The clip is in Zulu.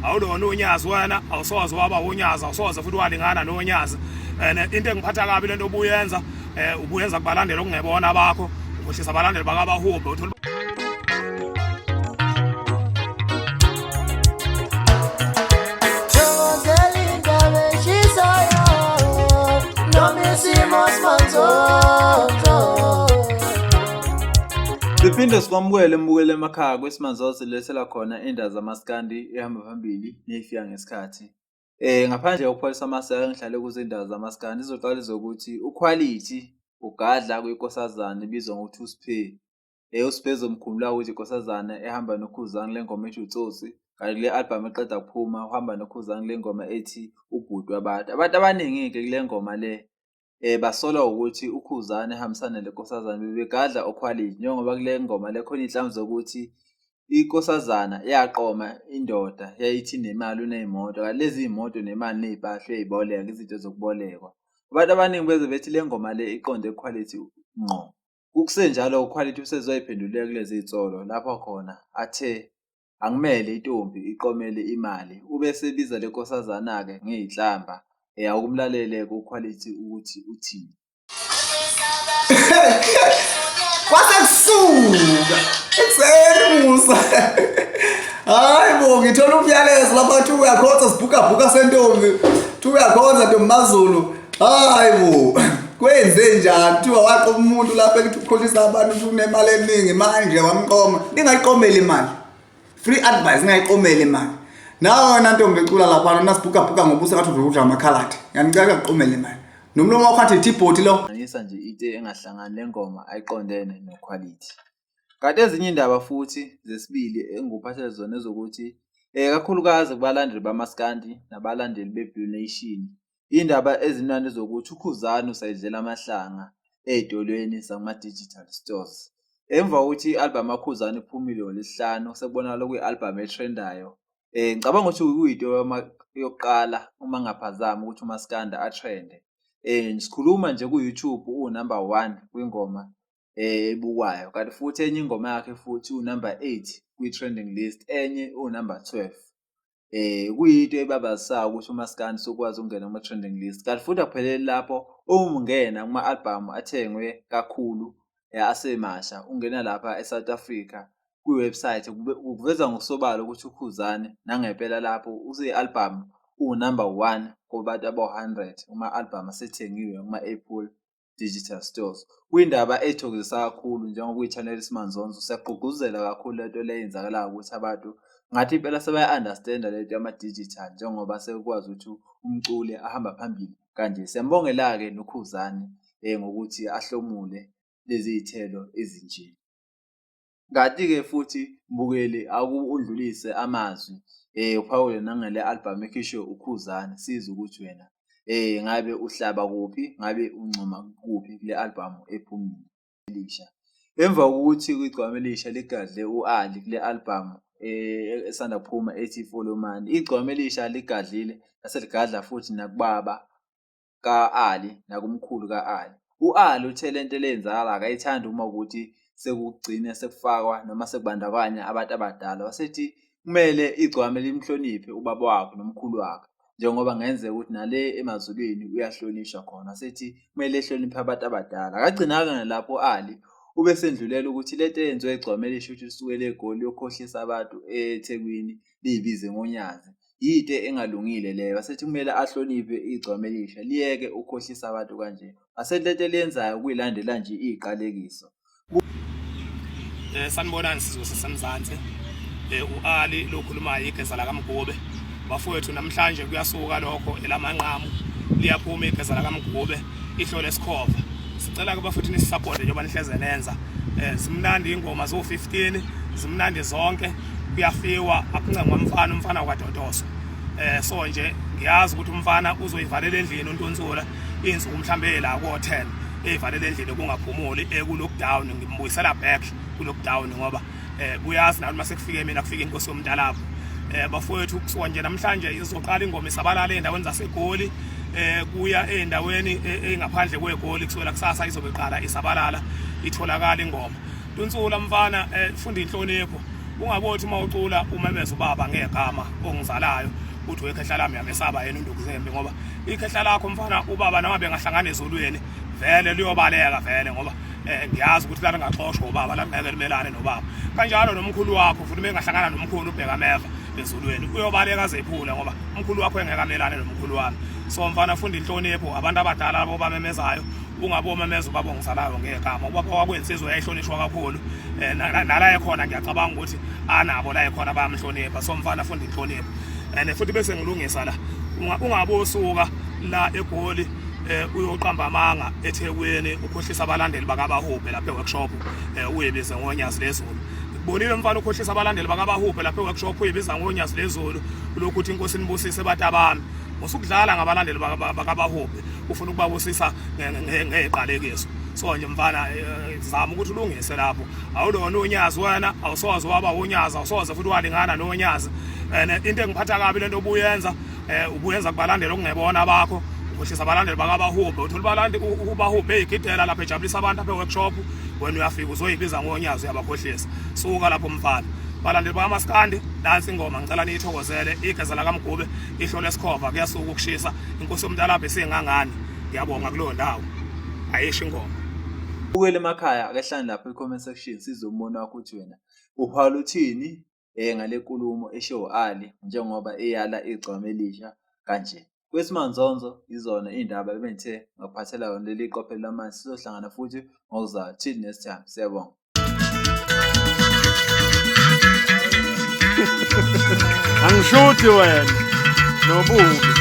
Awulona unyazi wena, awusoze waba unyazi, awusoze futhi walingana nonyazi. And into engiphatha kabi lento obuyenza, ubuyenza kubalandeli okungebona abakho, ukhohlisa abalandeli bakabahubhe uthola. Siphinde sikwamukele mbukeli emakhaya kwisimanzozo silethela khona indaba zamaskandi ehamba phambili neyifika ngesikhathi. Ngaphandle kokupholisa amaseko engihlale kuzo iy'ndaba zamaskandi izoqala izokuthi uQuality ugadla kwinkosazane ebizwa ngokuthi uSphe. USphe uzomkhumbula ukuthi inkosazane ehamba noKhuzani kule ngoma ethi uTsotsi, kanti kule album eqeda kuphuma uhamba noKhuzani kule ngoma ethi Ubhuti Wabantu. Abantu abaningi-ke kule ngoma le basolwa ukuthi uKhuzani ehambisana nale nkosazane bebegadla uQuality njengoba kule ngoma le khona iy'nhlamvu zokuthi inkosazana yaqoma indoda yayithi inemali uney'moto, kanti lezi y'moto nemali ney'mpahla uyayiboleka, izinto zokubolekwa. Abantu abaningi beze bethi le ngoma le iqonde kuQuality ngqo. Kusenjalo uQuality usezoyiphendulela kulezi iy'nsolo lapho khona athe akumele intombi iqomele imali. Ube esebiza le nkosazana-ke ngey'nhlamba. Awukumlalele-ke uQuality ukuthi uthini. Kwase kusuka ekuseni musa. Hayi bo, ngithola umyalezo lapha kuthiwa uyakhonza sibhukabhuka sentombi. Kuthiwa uyakhonza ntombi Mazulu. Hayi bo, kwenze njani? Kuthiwa waqoma umuntu lapha ethi ukhohlisa abantu ukuthi unemali eningi manje wamqoma. Ningayiqomeli imali. Free advice, ningayiqomeli imali. Nawe wena ntombi ecula laphana unasibhukabhuka ngobuso ngathi udla amakhaladi. Ngiyanicela ngiqomele imali. Nomlomo wakho athi ithibhoti lo. Hlanganisa nje into engahlangani le ngoma ayiqondene noQuality. Kanti ezinye iy'ndaba futhi zesibili engikuphathele zona ezokuthi kakhulukazi kubalandeli bamaskandi nabalandeli be-Blue Nation, iy'ndaba ezimnandi zokuthi uKhuzani usayidlela amahlanga ey'tolweni zakuma-digital stores. Emva kokuthi i-album kaKhuzani iphumile ngoLwesihlanu sekubonakala kuyi-album e-trend-ayo. Ngicabanga ukuthi kuyinto yokuqala uma ngingaphazami ukuthi umaskandi a-trend-e. Sikhuluma nje ku-YouTube uwu-number 1 kwingoma ebukwayo, kanti futhi enye ingoma yakhe futhi uwu-number 8 kwi-trending list, enye uwu-number 12. Kuyinto ebabazisayo ukuthi umaskandi usukwazi ukungena kuma-trending list, kanti futhi akupheleli lapho, uma ungena kuma-albhamu athengwe kakhulu asemasha, ungena lapha e-South Africa kwi-website kuveza ngokusobala ukuthi uKhuzani nangempela lapho use-album uwu-number 1 kubantu abawu-100 kuma-albhamu asethengiwe kuma-Apple Digital Stores. Kuyindaba ethokozisa kakhulu njengoba kuyi-channel Isimanzonzo, siyagqugquzela kakhulu lento le eyenzakalayo ukuthi abantu ngathi impela sebaya-understand-a lento yama-digital njengoba sekukwazi ukuthi umculi ahamba phambili kanje. Siyambongela-ke noKhuzani ngokuthi ahlomule lezi y'thelo ezinje. Kanti-ke futhi mbukeli udlulise amazwi uphawule nangale album ekhishwe uKhuzani, sizwe ukuthi wena ngabe uhlaba kuphi, ngabe uncoma kuphi kule album ephumile elisha. Emva kokuthi Igcokama Elisha ligadle u-Ali kule album esanda kuphuma ethi Follow Money, Igcokama Elisha ligadlile lase ligadla futhi nakubaba ka-Ali nakumkhulu ka-Ali. U-Ali uthe lento leyenzakala akayithandi uma ukuthi sekugcine sekufakwa noma sekubandakanya abantu abadala. Wasethi kumele igcokama limhloniphe ubaba wakhe nomkhulu wakhe njengoba kungenzeka ukuthi nale emazulwini uyahlonishwa khona. Wasethi kumele ehloniphe abantu abadala. Akagcinanga nalapho u-Ali, ube sendlulela ukuthi lento eyenziwe igcokama elisha ukuthi lisukele eGoli liyokhohlisa abantu eThekwini liyibize ngonyazi. Yinto engalungile leyo. Wasethi kumele ahloniphe igcokama elisha liyeke ukukhohlisa abantu kanje. Wasethi lento eliyenzayo kuyilandela nje iyiqalekiso. Sanibonani sizwe saseMzansi. U-Ali lokhulumayo igeza lakaMgube. Bafowethu namhlanje kuyasuka lokho elamanqamu liyaphuma igeza lakaMgube ihlole esikhova. Sicela ke bafowethu nisisupport njengoba nihleze nenza. Zimnandi ingoma zo 15 zimnandi zonke kuyafiwa akuncengwa umfana, umfana kwaDodoso. So nje ngiyazi ukuthi umfana uzoyivalela endlini uNtunsula insuku mhlambe la ko 10 eyivalela endlini kungaphumuli eku lockdown, ngimbuyisela back ku lockdown ngoba uyazi nawe uma sekufike mina kufika inkosi yomntalapho. Bafowethu kusuka nje namhlanje izoqala ingoma isabalala ezindaweni zaseGoli kuya ezindaweni engaphandle kweGoli kusukela kusasa izobe iqala isabalala itholakala ingoma. Ntunsula mfana, funda inhlonipho. Ungabothi uma ucula umemeza ubaba ngegama ongizalayo uthi wekhehla lami yamesaba yena unduku zempi ngoba ikhehla lakho mfana ubaba noma bengahlangana ezulwini vele liyobaleka vele ngoba eh ngiyazi ukuthi lana ngaxoshwa ubaba la ngeke limelane nobaba kanjalo nomkhulu wakho futhi mengahlangana nomkhulu ubheka meva ezulwini uyobaleka azephule ngoba umkhulu wakho engeke amelane nomkhulu wami. So mfana funda inhlonipho, abantu abadala labo bamemezayo ungabomemeza ubaba ongizalayo ngegama. Ubaba wakwensizwa yayihlonishwa kakhulu eh, nala ekhona ngiyacabanga ukuthi anabo la ekhona bayamhlonipha. So mfana funda inhlonipho and futhi bese ngilungisa la ungabe usuka la eGoli eh uyoqamba amanga eThekwini ukhohlisa abalandeli bakaBahubhe lapha eworkshop eh uyibize ngonyazi lezulu. Ngibonile mfana ukhohlisa abalandeli bakaBahubhe lapha eworkshop uyibiza ngonyazi lezulu lokhu uthi inkosi inibusise batabami. Usukudlala ngabalandeli bakaBahubhe ufuna ukubabusisa ngeziqalekiso. So nje mfana eh, zama ukuthi ulungise lapho. Awulona unyazi wena, awusoze waba unyazi, awusoze futhi walingana nonyazi. And into engiphatha kabi lento obuyenza eh ubuyenza kubalandeli okungebona bakho ukhohlisa abalandeli bakabahubhe uthola ubalandi ubahubhe eyigidela lapha ejabulisa abantu apha e-workshop wena uyafika uzoyibiza ngonyazi uyabakhohlisa. Suka lapho mfana. Balandeli bakamaskandi nansi ingoma ngicela niyithokozele igeza lakaMgube ihlo lesikhova kuyasuka ukushisa inkosi yomntalabhe singangani ngiyabonga kuleyo ndawo ayisho ingoma. Bukela emakhaya ake hlale lapho i-comment section sizwe umbono wakho ukuthi wena uhwala uthini eh ngale nkulumo eshiwo Ali njengoba eyala igcwama elisha kanje. Kwesimanzonzo izona iy'ndaba ebengithe ngakuphathela yona leli qophelo lamanje sizohlangana futhi ngokuzayo. Till next time, siyabonga. Angishuthi wena nobubi.